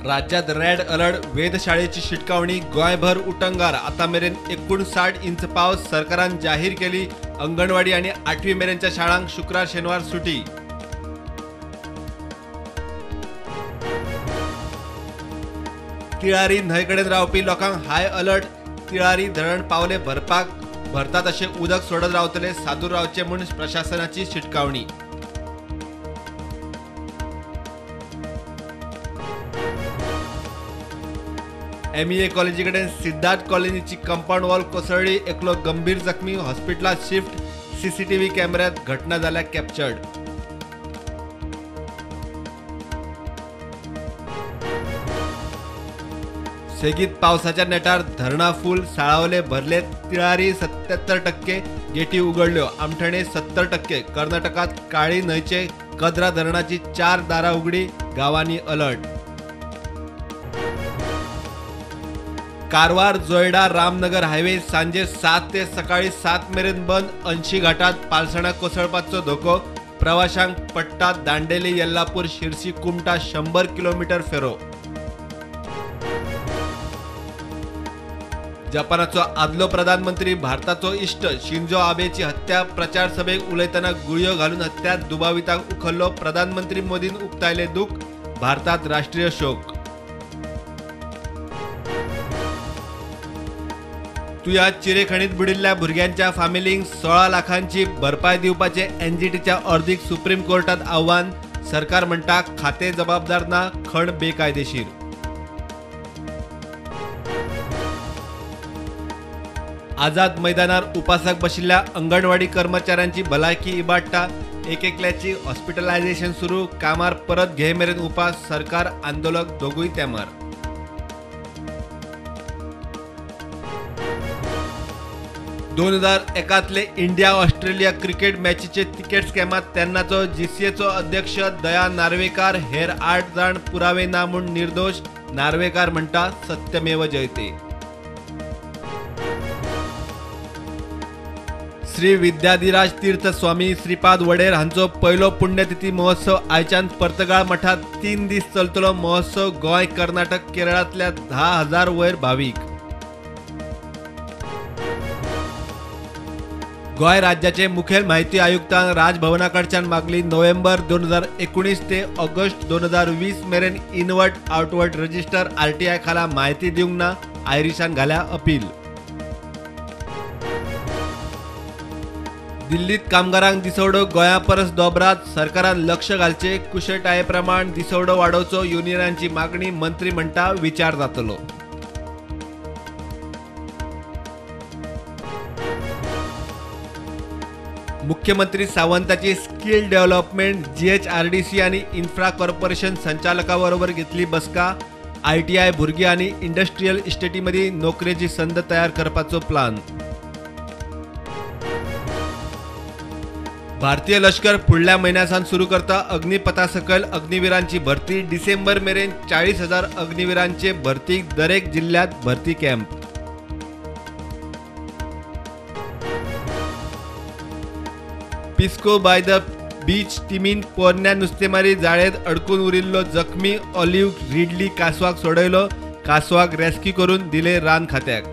राज्यात red alert, वेधशाळेची शिटकावणी, गोंयभर उटंगार। आता मेरेन 59 इंच पावस, सरकारान जाहीर केली अंगणवाडी आणि 8वी मेरेनच्या शाळांक शुक्रार शेनवार सुटी। तिळारी न्हंयकडेन रावपी लोकांक हाय अलर्ट, तिळारी धरण पावले भरपाक, भरता तशें उदक सोडत रावतले, सादूर रावचे म्हूण प्रशासनाची शिटकावणी। एमईए कॉलेजीकडेन सिद्धार्थ कॉलनीची कंपाऊंड वॉल कोसळ्ळी, एकलो गंभीर जखमी, हॉस्पिटलात शिफ्ट, सीसीटीव्ही कॅमेऱ्यात घटना जाल्या कॅप्चर्ड। सेगीत पावसाच्या नेटार धरणां फूल, साळावले भरले, तिळारी 77%, गेटी उगडल्यो, आमठणे 70%। कर्नाटकात काळी न्हंयचे कद्रा धरणाची 4 दारां उगडी, गांवांनी अलर्ट। कारवार जोयडा रामनगर हायवे सांजे 7 ते सकाळी 7 मेरेन बंद, 80 घाटात पालसणां कोसळपाचो धोको, प्रवाशांक पट्टा दांडेली येल्लापूर शिरसी कुमटा 100 किलोमीटर फेरो। जपानाचो आदलो प्रधानमंत्री भारताचो इश्ट शिंजो आबेची हत्या, प्रचार सभेक उलयतना गुळयो घालून हत्या, दुबावितांक उखल्लो, प्रधानमंत्री मोदीन उक्तायले दुख, भारतात राष्ट्रीय शोक। तुया चिरेखणीत बुडिल्ल्या भुरग्यांच्या फामिलींक 16 लाखांची भरपाय दिवपाचे एनजीटीच्या अर्दीक सुप्रीम कोर्टात आव्हान, सरकार म्हणटा खाते जबाबदार ना, खण बेकायदेशीर। आझाद मैदानार उपासाक बशिल्ल्या अंगणवाडी कर्मचाऱ्यांची भलायकी इबाडटा, एकेकल्याची हॉस्पिटलायझेशन सुरू, कामार परत घे मेरेन उपास, सरकार आंदोलक दोगूय तेमार। दोन 2001 इंडिया ऑस्ट्रेलिया क्रिकेट मॅचीचे तिकेट स्कॅमात तेन्नाचो जीसीएचो अध्यक्ष दया नार्वेकार हेर 8 जाण पुरावे ना म्हूण निर्दोष, नार्वेकार म्हणटा सत्यमेव जयते। श्री विद्याधिराज तीर्थ स्वामी श्रीपाद वडेर हांचो पयलो पुण्यतिथी महोत्सव आयच्यान पर्तगाळ मठात 3 दीस चलतलो। महोत्सव गोंय, कर्नाटक, केरळांतल्या 10,000 वयर भावीक। गोंय राज्याचे मुखेल माहिती आयुक्तान राजभवना कडच्यान मागली नोव्हेंबर 2019 ते ऑगस्ट 2020 मेरेन इनवर्ड आउटवर्ड रजिस्टर आरटीआय खाला माहिती दिवंक ना, आयरिशान घाल्या अपील। दिल्लीत कामगारांक दिसवडो गोंया परस दोबरात, सरकारान लक्ष घालचे, कुशळटाये प्रमाण दिसवडो वाडोवचो, युनियनांची मागणी, मंत्री म्हणटा विचार जातलो। मुख्यमंत्री सावंताची स्किल डेव्हलपमेंट जीएचआरडीसी आणि इन्फ्रा कॉर्पोरेशन संचालकाबरोबर घेतली बसका, आयटीआय भुरगीं आनी इंडस्ट्रियल इस्टेटीमदीं नोकरेची संद तयार करपाचो प्लान। भारतीय लष्कर फुडल्या म्हयन्या सावन सुरू करता अग्निपथा सकयल अग्निवीरांची भरती, डिसेंबर मेरेन 40,000 अग्निवीरांचे भरतीक दरेक जिल्ह्यात भरती कॅम्प। पिस्को बाय the beach टिमीन पोरण्या नुस्तेमारी जाळेंत अडकून उरिल्लो जखमी ऑलिव्ह रिडली कासवाक सोडयलो, कासवाक रेस्क्यू करून दिले रान खात्याक।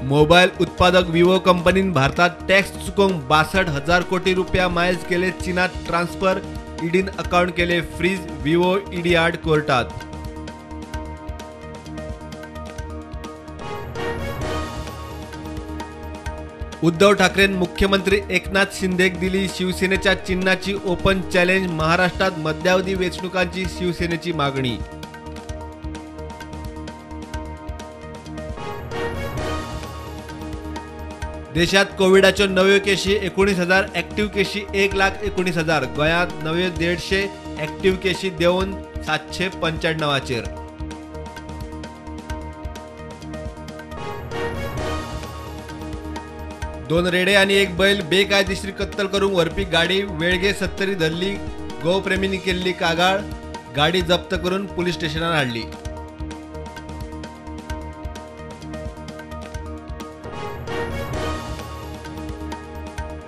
मोबायल उत्पादक विवो कंपनीन भारतात टॅक्स चुकोवंक 62,000 कोटी रुपया मायज केले चीनात ट्रान्सफर, ईडीन अकाउंट केले फ्रीज, विवो ईडी आड कोर्टात। उद्धव ठाकरेन मुख्यमंत्री एकनाथ शिंदेक दिली शिवसेनेच्या चिन्हाची ओपन चॅलेंज, महाराष्ट्रात मध्यावधी वेंचणुकांची शिवसेनेची मागणी। देशात कोविडाच्यो नव्यो केशी 19,000, ऍक्टिव्ह केशी 1,19,000, गोंयांत नव्यो 150 ऍक्टिव्ह केशी देंवून 795चेर। दोन रेडे आनी एक बैल बेकायदेशीर कत्तल करूंक व्हरपी गाडी वेळगे सत्तरी धरली, गोप्रेमींनी केल्ली कागाळ, गाडी जप्त करून पुलीस स्टेशनार हाडली।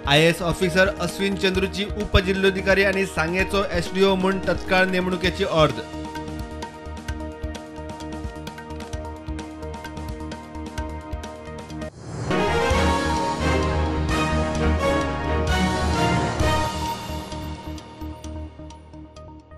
आयएएस ऑफिसर अश्विन चंद्रूची उपजिल्होधिकारी आनी सांगेचो एसडीओ म्हूण तत्काळ नेमणुकेची अर्ज.